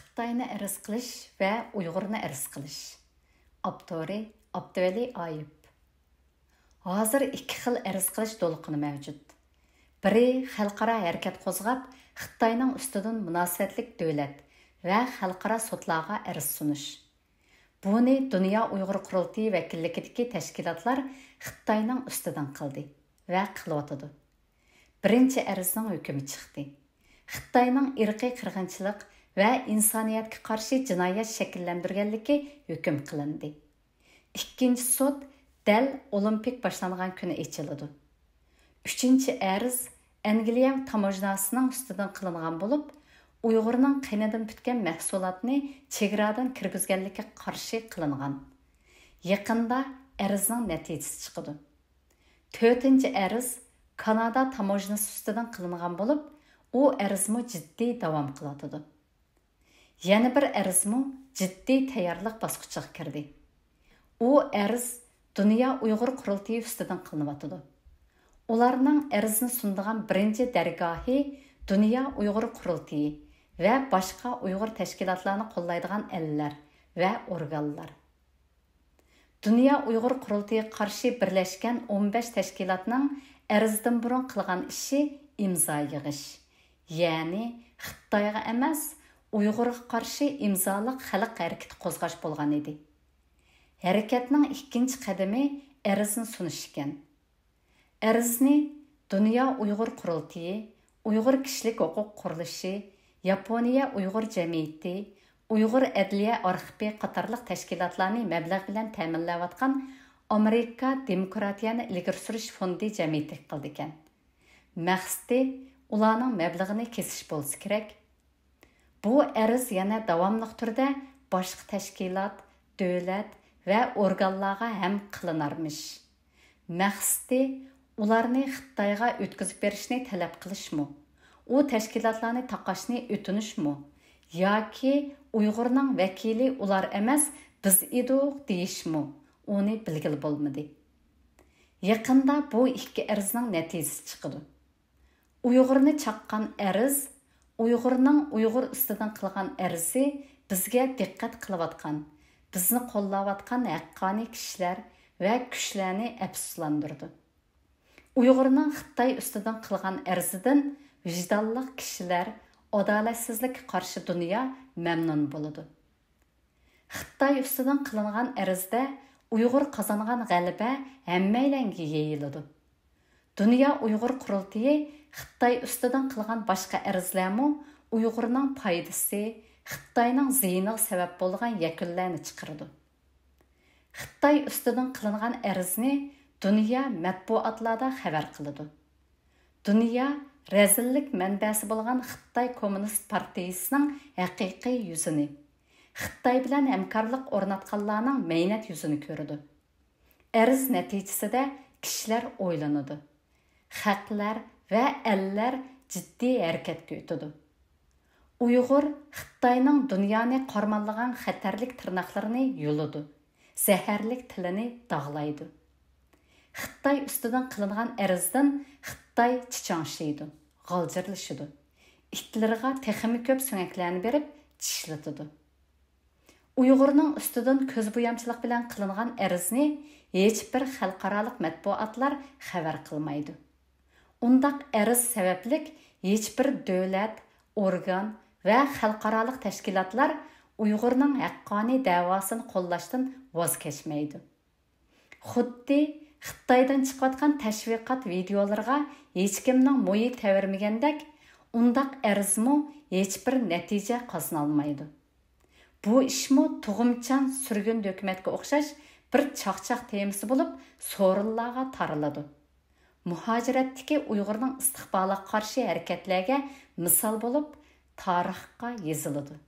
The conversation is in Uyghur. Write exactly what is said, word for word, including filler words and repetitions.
خىتاينى ئەرز قىلىش ۋە ئۇيغۇرنى ئەرز قىلىش. ئاپتورى: ئابدۇۋەلى ئايۇپ. ھازىر ئىككى خىل ئەرز قىلىش دولقۇنى مەۋجۇت. بىرى خەلقئارا ھەرىكەت قوزغاپ، خىتاينىڭ ئۈستىدىن مۇناسىۋەتلىك دۆلەت ۋە خەلقئارا سوتلارغا ئەرز سۇنۇش. بۇنى دۇنيا ئۇيغۇر قۇرۇلتىيى ۋەكىللىكىدىكى تەشكىلاتلار خىتاينىڭ ئۈستىدىن قىلدى ۋە قىلىۋاتىدۇ. بىرىنچى ئەرزنىڭ ھۆكۈمى چىقتى. خىتاينىڭ ئىرقىي قىرغىنچىلىق ۋە ئىنسانىيەتكە قارشى جىنايەت شەكىللەندۈرگەنلىكى ھۆكۈم قىلىندى. ئىككىنچى سوت دەل ئولىمپىك باشلانغان كۈنى ئېچىلىدۇ. ئۈچىنچى ئەرز ئەنگلىيە تاموژناسىنىڭ ئۈستىدىن قىلىنغان بولۇپ، ئۇيغۇرنىڭ قېنىدىن پۈتكەن مەھسۇلاتنى چېگرادىن كىرگۈزگەنلىكىگە قارشى قىلىنغان. يېقىندا ئەرزنىڭ نەتىجىسى چىقىدۇ. تۆتىنچى ئەرز كانادا تاموژنىسى ئۈستىدىن قىلىنغان بولۇپ، ئۇ ئەرزمۇ جىددىي داۋام قىلىۋاتىدۇ. يەنە بىر ئەرزمۇ جىددىي تەييارلىق باسقۇچىغا كىردى. ئۇ ئەرز دۇنيا ئۇيغۇر قۇرۇلتىيى ئۈستىدىن قىلىنىۋاتىدۇ. ئۇلارنىڭ ئەرزنى سۇنىدىغان بىرىنچى دەرگاھى دۇنيا ئۇيغۇر قۇرۇلتىيى ۋە باشقا ئۇيغۇر تەشكىلاتلارنى قوللايدىغان ئەللەر ۋە ئورگانلار. دۇنيا ئۇيغۇر قۇرۇلتىيىغا قارشى بىرلەشكەن ئون بەش تەشكىلاتنىڭ ئەرزدىن بۇرۇن قىلغان ئىشى ئىمزا يىغىش، يەنى خىتايغا ئەمەس، ئۇيغۇرغا قارشى ئىمزالىق خەلق ھەرىكىتى قوزغاش بولغان ئىدى. ھەرىكەتنىڭ ئىككىنچى قەدىمى ئەرزنى سۇنۇش ئىكەن. ئەرزنى دۇنيا ئۇيغۇر قۇرۇلتىيى، ئۇيغۇر كىشىلىك ھوقۇق قۇرۇلۇشى، ياپونىيە ئۇيغۇر جەمئىيىتى، ئۇيغۇر ئەدلىيە ئارخىپى قاتارلىق تەشكىلاتلارنى مەبلەغ بىلەن تەمىنلەۋاتقان ئامېرىكا دېموكراتىيەنى ئىلگىرى سۈرۈش فوندى جەمئىيىتىگە قىلىدىكەن. مەقسىتى ئۇلارنىڭ مەبلىغىنى كېسىش بولسا كېرەك. بۇ ئەرز يەنە داۋاملىق تۈردە باشقا تەشكىلات، دۆلەت ۋە ئورگانلارغا ھەم قىلىنارمىش. مەقسىتى ئۇلارنى خىتايغا ئۆتكۈزۈپ بېرىشنى تەلەپ قىلىشمۇ؟ ئۇ تەشكىلاتلارنى تاقاشنى ئۆتۈنۈشمۇ؟ ياكى ئۇيغۇرنىڭ ۋەكىلى ئۇلار ئەمەس، بىز ئىدۇق دېيىشمۇ؟ ئۇنى بىلگىلى بولمىدى. يېقىندا بۇ ئىككى ئەرزنىڭ نەتىجىسى چىقىدۇ. ئۇيغۇرنى چاققان ئەرز، ئۇيغۇرنىڭ ئۇيغۇر ئۈستىدىن قىلغان ئەرزى بىزگە دىققەت قىلىۋاتقان، بىزنى قوللاۋاتقان ھەققانىي كىشىلەر ۋە كۈچلەرنى ئەپسۇسلاندۇرىدۇ. ئۇيغۇرنىڭ خىتاي ئۈستىدىن قىلغان ئەرزىدىن ۋىجدانلىق كىشىلەر، ئادالەتسىزلىككە قارشى دۇنيا مەمنۇن بولىدۇ. خىتاي ئۈستىدىن قىلىنغان ئەرزدە ئۇيغۇر قازانغان غەلىبە ھەممەيلەنگە يېيىلىدۇ. دۇنيا ئۇيغۇر قۇرۇلتىيى خىتاي ئۈستىدىن قىلغان باشقا ئەرزلەرمۇ ئۇيغۇرنىڭ پايدىسى، خىتاينىڭ زىيىنىغا سەۋەب بولىدىغان يەكۈنلەرنى چىقىرىدۇ. خىتاي ئۈستىدىن قىلىنغان ئەرزنى دۇنيا مەتبۇئاتلاردا خەۋەر قىلىدۇ. دۇنيا رەزىللىك مەنبەسى بولغان خىتاي كوممۇنىست پارتىيىسىنىڭ ھەقىقىي يۈزىنى، خىتاي بىلەن ھەمكارلىق ئورناتقانلارنىڭ مەينەت يۈزىنى كۆرىدۇ. ئەرز نەتىجىسىدە كىشىلەر ئويلىنىدۇ. خەقلەر ۋە ئەللەر جىددىي ھەرىكەتكە ئۆتىدۇ. ئۇيغۇر خىتاينىڭ دۇنيانى قارمانلىغان خەتەرلىك تىرناقلىرىنى يۇلىدۇ، زەھەرلىك تىلىنى داغلايدۇ. خىتاي ئۈستىدىن قىلىنغان ئەرزدىن خىتاي چىچاڭشىيدۇ، غالجىرلىشىدۇ. ئىتلىرىغا تېخىمۇ كۆپ سۆڭەكلەرنى بېرىپ چىشلىتىدۇ. ئۇيغۇرنىڭ ئۈستىدىن كۆز بويامچىلىق بىلەن قىلىنغان ئەرزنى ھېچبىر خەلقئارالىق مەتبۇئاتلار خەۋەر قىلمايدۇ. ئۇنداق ئەرز سەۋەبلىك ھېچبىر دۆلەت، ئورگان ۋە خەلقئارالىق تەشكىلاتلار ئۇيغۇرنىڭ ھەققانىي دەۋاسىنى قوللاشتىن ۋاز كەچمەيدۇ. خۇددى خىتايدىن چىقىۋاتقان تەشۋىقات ۋىدېئولىرىغا ھېچكىمنىڭ مويى تەۋرىمىگەندەك، ئۇنداق ئەرزمۇ ھېچبىر نەتىجە قازىنالمايدۇ. بۇ ئىشمۇ تۇغۇمچان سۈرگۈن ھۆكۈمەتكە ئوخشاش بىر چاقچاق تېمىسى بولۇپ، سورۇنلارغا تارىلىدۇ. مۇھاجىرەتتىكى ئۇيغۇرنىڭ ئىستىقبالىغا قارشى ھەرىكەتلەرگە مىسال بولۇپ، تارىخقا يېزىلىدۇ.